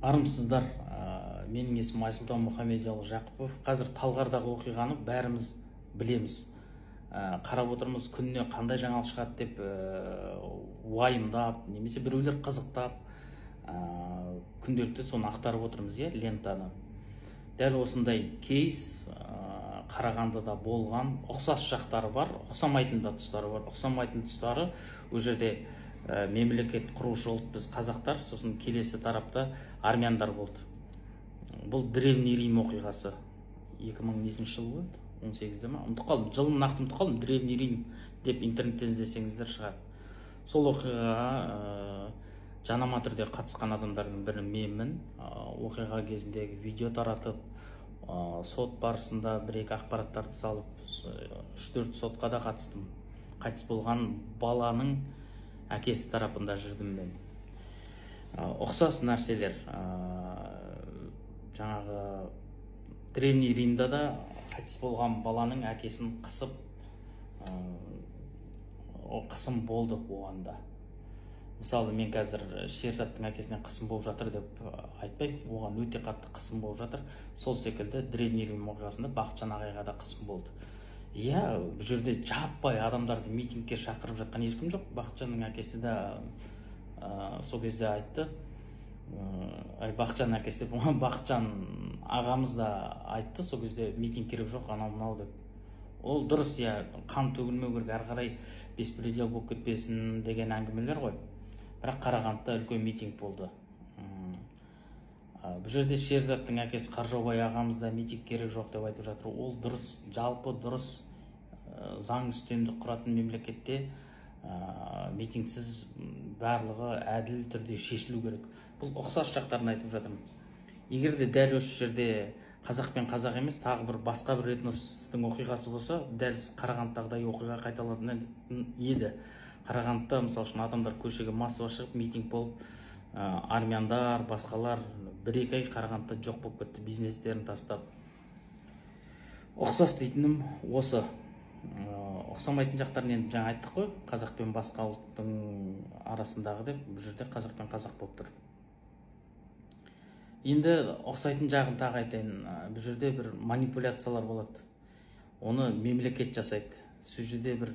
Армысыздар, менің есімім Айсұлтан Мұхамедиұлы Жақыпов. Қазір Талғардағы оқиғаны бәріміз білеміз. Қарап отырмыз, күніне қандай жаңалық шығады деп уайымдап, немесе біреулер қызықтап, күнделікті соны ақтарып отырмыз, иә, лентаны. Дәл осындай кейс Қарағандыда болған, ұқсас жақтары бар, ұқсамайтын да тұстары бар. Ұқсамайтын тұстары ол жерде мемлекет құрушы ұлт біз қазақтар, сосын келесі тарапта армяндар болды. Бұл Древний Рим оқиғасы. 2000 нешінші жыл болды? 18-де ма? Ұмытып қалдым. Жылын нақты ұмытып қалдым. Древний Рим деп интернеттен іздесеңіздер шығады. Сол оқиғаға жанама түрде қатысқан адамдардың бірі менмін. Оқиға кезіндегі видео таратып, сот барысында бір-екі ақпараттарды салып, 3-4 сотқа да қатыстым. Қайтыс болған баланың әкесі тарапында жүрдім мен. Ұқсас нәрселер, жаңағы Древний Римда да қайтыс болған баланың әкесін қысып, қысым болды оған да. Мысалы, мен қазір Шерзаттың әкесіне қысым болып жатыр деп айтпаймын, оған өте қатты қысым болып жатыр. Сол секілді Древний Рим оқиғасында Бақытжан ағайға да қысым болды. Иә, бұл жерде жаппай адамдарды митингке шақырып жатқан ешкім жоқ. Бақытжанның әкесі де сол кезде айтты. Бақытжанның әкесі деп, Бақытжан ағамыз да айтты сол кезде, митинг керек жоқ, анау мынау деп. Ол дұрыс, иә, қан төгілмеу керек, әрі қарай беспредел болып кетпесін деген әңгімелер ғой. Бірақ Қарағандыда үлкен митинг болды. Бұл жерде Шерзаттың әкесі Қаржаубай ағамыз да митинг керек жоқ деп айтып жатыр. Ол дұрыс, жалпы дұрыс. Заң үстемдік құратын мемлекетте митингсіз барлығы әділ түрде шешілу керек. Бұл ұқсас жақтарын айтып жатырмын. Егер де дәл осы жерде қазақ пен қазақ емес, тағы бір басқа бір этностың оқиғасы болса, дәл Қарағандыдағыдай оқиға қайталанатын еді. Қарағандыда, мысалы үшін, адамдар көшеге массово шығып, митинг болып, армяндар, басқалар бір-екі ай Қарағандыда жоқ болып кетті, бизнестерін тастап. Ұқсас дейтінім осы. Ұқсамайтын жақтарын енді жаңа айттық қой, қазақ пен басқа ұлттың арасындағы деп, бұл жерде қазақ пен қазақ болып тұр. Енді ұқсайтын жағын тағы айтайын, бұл жерде бір манипуляциялар болады. Оны мемлекет жасайды. Сол жерде бір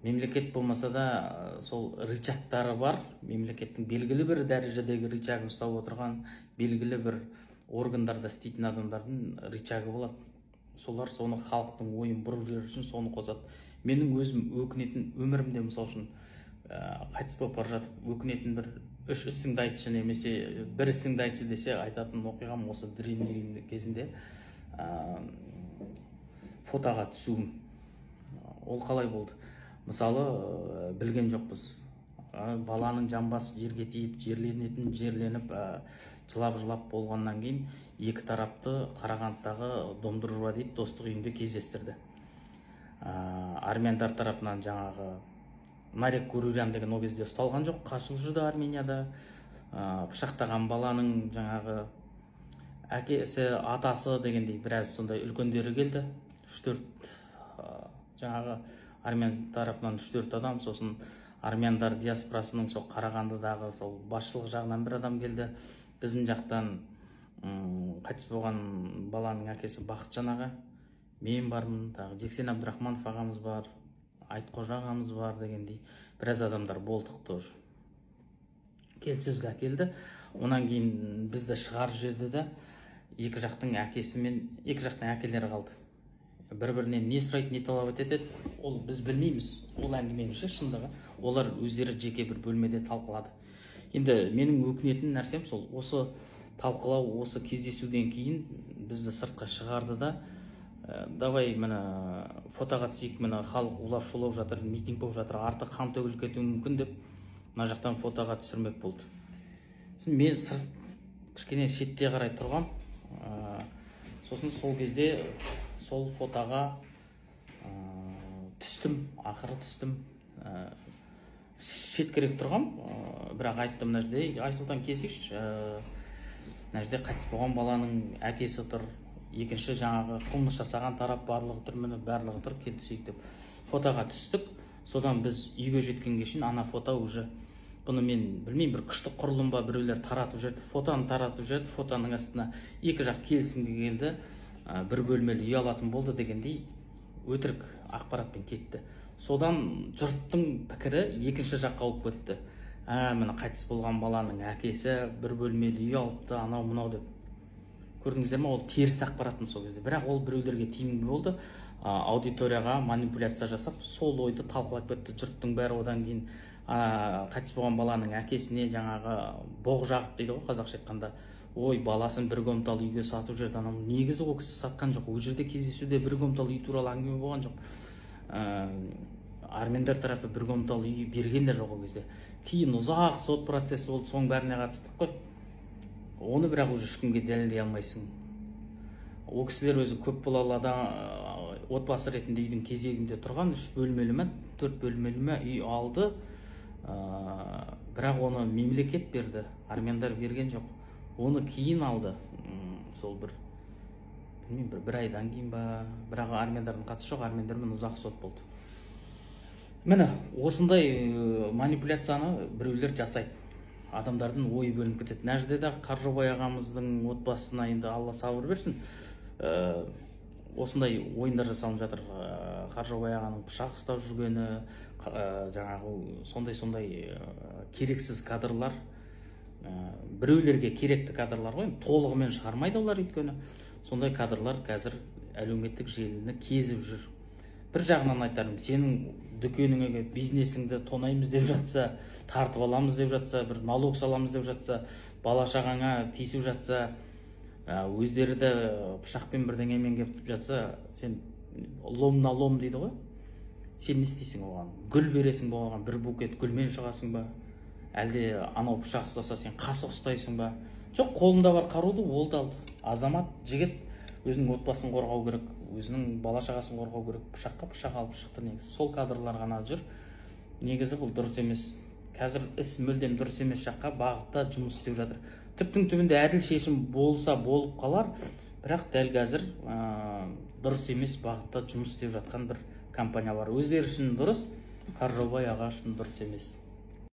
мемлекет болмаса да, сол рычагтары бар, мемлекеттің белгілі бір дәрежедегі рычагын ұстап отырған белгілі бір органдарда істейтін адамдардың рычагы болады. Солар соны халықтың ойын бұрып жіберу үшін соны қосады. Менің өзім өкінетін өмірімде, мысалы үшін, қайтыс болып бара жатып өкінетін бір үш ісіңді айтшы немесе бір ісіңді айтшы десе, айтатын оқиғам осы Древний Рим кезінде фотоға түсуім. Ол қалай болды? Мысалы, білген жоқпыз. Баланың жамбасы жерге тиіп, жерленетін жерленіп, жылап-жылап болғаннан кейін екі тарапты Қарағандыдағы Дом дружба дейді, достық үйінде кездестірді. Армяндар тарапынан жаңағы Нарек Гурурян деген ол кезде ұсталған жоқ, қашып жүрді Арменияда. Пышақтаған баланың жаңағы әкесі, атасы дегендей біраз сондай үлкендері келді. 3-4 жаңағы армян тарапынан 3-4 адам, сосын армяндар диаспорасының сол Қарағандыдағы сол басшылық жағынан бір адам келді. Біздің жақтан қайтыс болған баланың әкесі Бақытжан аға, мен бармын, тағы Жексен Абдрахманов ағамыз бар, Айтқожа ағамыз бар дегендей біраз адамдар болдық тоже. Келіссөзге әкелді. Онан кейін бізді шығарып жіберді де, екі жақтың әкесі мен екі жақтың әкелері қалды. Бір-бірінен не сұрайды, не талап етеді, ол біз білмейміз. Ол әңгіменің шындығы. Олар өздері жеке бір бөлмеде талқылады. Енді менің өкінетін нәрсем сол, осы талқылау, осы кездесуден кейін бізді сыртқа шығарды да, давай міне фотоға түсейік, міне халық улап шулап жатыр, митинг болып жатыр, арты қан төгіліп кетуі мүмкін деп мына жақтан фотоға түсірмек болды. Сосын мен сырт кішкене шетте қарай тұрғам. Сосын сол кезде сол фотоға түстім, ақыры түстім. Шеткерек тұрғам, бірақ айттым мына жерде, Айсұлтан келсейші, мына жерде қайтыс болған баланың әкесі тұр, екінші жаңағы қылмыс жасаған тарап барлығы тұр, міне барлығы тұр, кел түсейік деп фотоға түстік. Содан біз үйге жеткенге шейін ана фото уже Бұны мен білмеймін, бір күшті құрылым ба, біреулер таратып жіберді, фотоны таратып жіберді. Фотоның астына екі жақ келісімге келді, бір бөлмелі үй алатын болды дегендей өтірік ақпаратпен кетті. Содан жұрттың пікірі екінші жаққа ауып кетті. Міне, қайтыс болған баланың әкесі бір бөлмелі үй алыпты, анау мынау деп. Көрдіңіздер ме, ол теріс ақпараттың сол кезде. Бірақ ол біреулерге тиімді болды, аудиторияға манипуляция жасап, сол ойды талқылап кетті. Жұрттың бәрі одан кейін қайтыс болған баланың әкесіне жаңағы боқ жағып дейді ғой қазақша айтқанда, ой, баласын бір комнаталы үйге сатып жіберді анау. Негізі ол кісі сатқан жоқ, ол жерде кездесуде бір комнаталы үй туралы әңгіме болған жоқ. Армяндар тарапы бір комнаталы үй берген де жоқ ол кезде. Кейін ұзақ сот процесі болды, соның бәріне қатыстық қой. Оны бірақ уже ешкімге дәлелдей алмайсың. Ол кісілер өзі көп балалы адам, отбасы ретінде үйдің кезегінде тұрған, 3 бөлмелі ме, 4 бөлмелі ме үй алды. Бірақ оны мемлекет берді, армяндар берген жоқ. Оны кейін алды, сол бір білмеймін, бір айдан кейін ба, бірақ армяндардың қатысы жоқ, армяндармен ұзақ сот болды. Міне, осындай манипуляцияны біреулер жасайды, адамдардың ойы бөлініп кетеді. Мына жерде де Қаржаубай ағамыздың отбасына енді Алла сабыр берсін, осындай ойындар жасалынып жатыр. Қаржаубай ағаның пышақ ұстап жүргені, жаңағы сондай керексіз кадрлар, біреулерге керекті кадрлар ғой, толығымен шығармайды олар, өйткені сондай кадрлар қазір әлеуметтік желіні кезіп жүр. Бір жағынан айтарым, сенің дүкеніңе келіп бизнесіңді тонаймыз деп жатса, тартып аламыз деп жатса, бір налог саламыз деп жатса, бала шағаңа тиісіп жатса, өздері де пышақпен бірдеңемен келіп жатса, сен лом на лом дейді ғой, сен не істейсің оған? Гүл бересің ба оған, бір букет гүлмен шығасың ба? Әлде анау пышақ ұстаса, сен қасық ұстайсың ба? Жоқ, қолында бар қаруды ол да алды. Азамат жігіт өзінің отбасын қорғау керек, өзінің бала шағасын қорғау керек. Пышаққа пышақ алып шықты негізі. Сол кадрлар ғана жүр. Негізі бұл дұрыс емес. Қазір іс мүлдем дұрыс емес жаққа бағытта жұмыс істеп жатыр. Түптің түбінде әділ шешім болса болып қалар, бірақ дәл қазір дұрыс емес бағытта жұмыс істеп жатқан бір компания бар. Өздері үшін дұрыс, Қаржаубай аға үшін дұрыс емес.